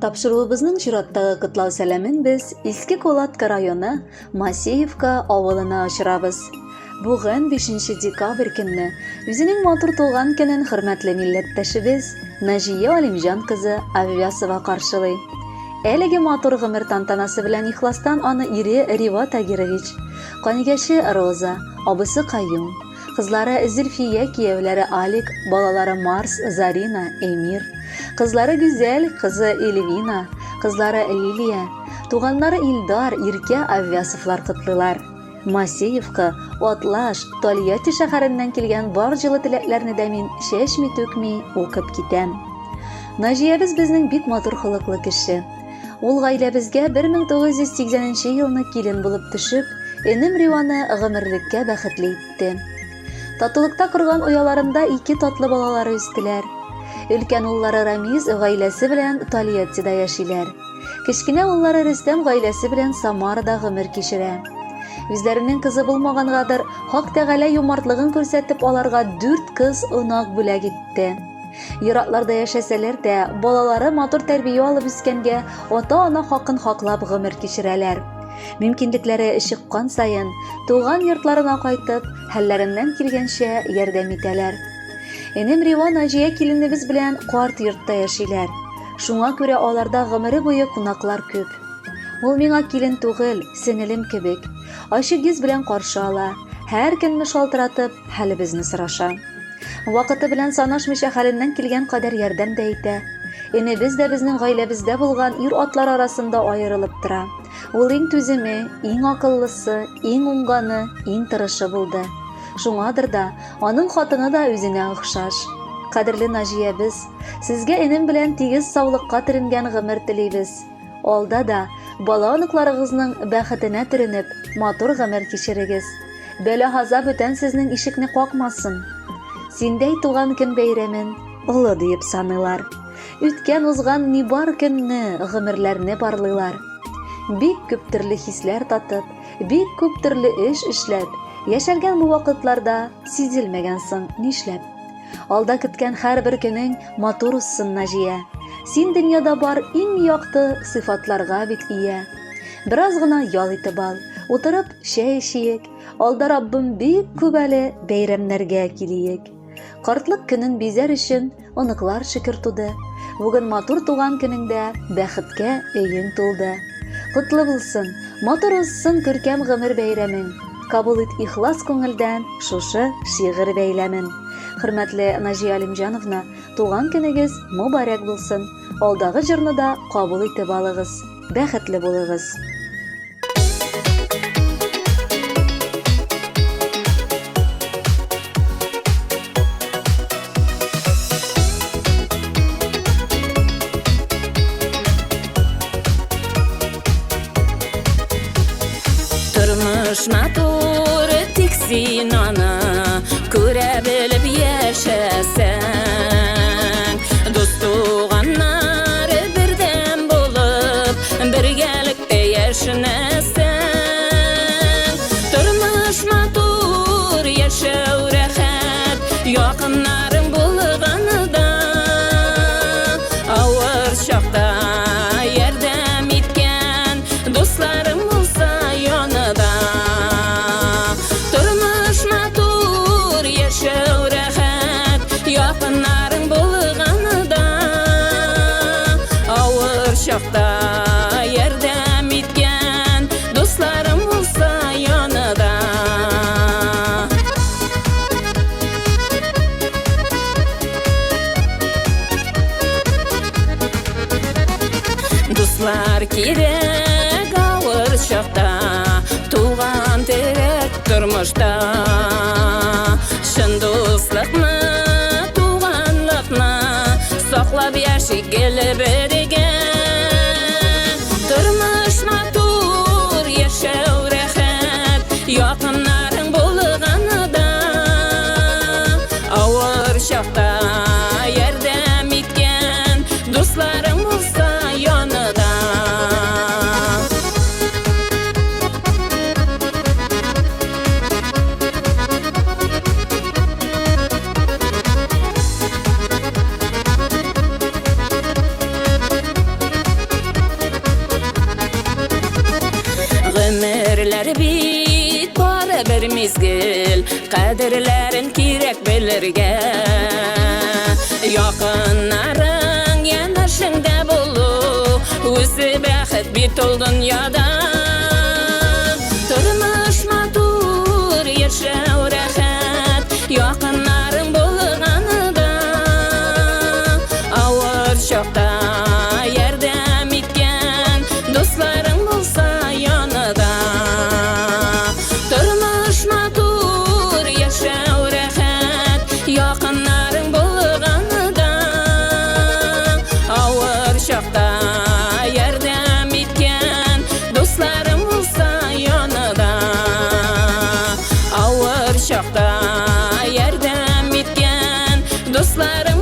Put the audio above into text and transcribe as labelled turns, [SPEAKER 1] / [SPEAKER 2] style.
[SPEAKER 1] Тапшыруыбызның чираттагы котлау сәламен без Иске Кулатка районы Масеевка авылына очырабыз. Бүген 5 декабрь көнне үзенең матур туган көнен хөрмәтле милләттәшебез Наҗия Алимҗан кызы Аввясова каршылый. Әлеге матур гомер тантанасы белән ихластан аны ире Рива Тагирович, канигәше Роза, абысы Каюм, Кызлары Зөлфия, кияүләре Алик, балалары Марс, Зарина, Эмир, кызлары Гүзәл, кызы Эльвина, кызлары Лилия, туганнары Илдар, Иркә Аввясовлар котлыйлар. Масеевка, Атлаш, Тольятти шәһәреннән килгән бар җылы теләкләрне дә мин чәчми-түкми укып китәм. Наҗиябез безнең бик матур холыклы кеше. Ул гаиләбезгә 1980 нче елны килен булып төшеп, энем Риваны гомерлеккә бәхетле итте. Татулыкта корган ояларында ике татлы балалары үстеләр. Өлкән уллары Рамиз гаиләсе белән Тольяттида яшиләр. Кечкенә уллары Рөстәм гаиләсе белән Самарада гомер кичерә. Үзләренең кызы булмагангадыр, Хак Тәгалә юмартлыгын күрсәтеп аларга дүрт кыз онак бүләк итте. Еракларда яшәсәләр дә, балалары матур тәрбия алып үскәнгә, ата-ана хакын хаклап гомер кичерәләр. Мөмкинлекләре чыккан саен, туган йортларына кайтып, хәлләреннән килгәнчә ярдәм итәләр. Энем Риван Наҗия киленебез белән карт йортта яшиләр. Шуңа күрә аларда гомере буе кунаклар күп. Ул миңа килен түгел, сеңелем кебек. Ачык йөз белән каршы ала, һәр көнне шалтыратып, хәлебезне сораша. Вакыты белән санашмыйча хәленнән килгән кадәр ярдәм дә итә. Энебез дә безнең гаиләбездә булган ир-атлар арасында аерылып тора. Ул иң түземе, иң акыллысы, иң уңганы, иң тырышы булды. Шуңадыр да, аның хатыны да үзенә охшаш. Кадерле Наҗиябез, сезгә энем белән тигез саулыкка төренгән гомер телибез. Алда да бала-оныкларыгызның бәхетенә төренеп, матур гомер кичерегез. Бәла-һаза бүтән сезнең ишекне какмасын. Синдәй туган көн бәйрәмен олы диеп саныйлар. Үткән узган ни бар көнне, гомерләрне барлыйлар. Бик күп төрле хисләр татып, бик күп төрле эш эшләп, яшәлгән бу вакытларда сизелмәгән соң нишләп? Алда көткән һәрбер көнең матур узсын, Наҗия. Син дөньяда бар иң якты сыйфатларга бит ия. Бераз гына ял итеп ал, утырып чәй эчиек, алда Раббым бик күп әле бәйрәмнәргә килиек. Картлык көнен бизәр өчен оныклар шөкер туды. Бүген матур туган көнеңдә бәхеткә өең тулды. Котлы булсын, матур узсын күркәм гомер бәйрәмең. Кабул ит ихлас күңелдән шушы шигырь бәйләмен. Хөрмәтле Наҗия Алимҗановна, туган көнегез мобарәк булсын. Алдагы җырны да кабул итеп алыгыз. Бәхетле булыгыз.
[SPEAKER 2] Тормыш матур, тик син аны күрә белеп яшәсәң. Дус туганнар бердәм булып, бергәлектә яшенәсең. Тормыш матур, яшәү рәхәт, якыннарың булганда. Авыр чакта ярдәм иткән дусларың булса янында. Тормыш матур, яшәү рәхәт, якыннарың булганда. Авыр чакта ярдәм иткән дусларың булса янында. Дуслар кирәк авыр чакта, туган терәк тормышта. Чын дуслыкны, туганлыкны саклап яшик гел бергә. Тормыш матур, яшәү рәхәт, якыннарың булганда. Авыр чакта ярдәм иткән дусларың булса янында. мизгел, кадерләрен кирәк белергә. Якыннарың янәшеңдә булу, үзе бәхет бит ул дөньяда. Тормыш матур, яшәү рәхәт, якыннарың булганда. Авыр чакта ярдәм иткән дусларың булса янында. Тормыш матур, яшәү рәхәт, якыннарың булганда. Авыр чакта ярдәм иткән дусларың булса янында. Авыр чакта ярдәм иткән дусларың.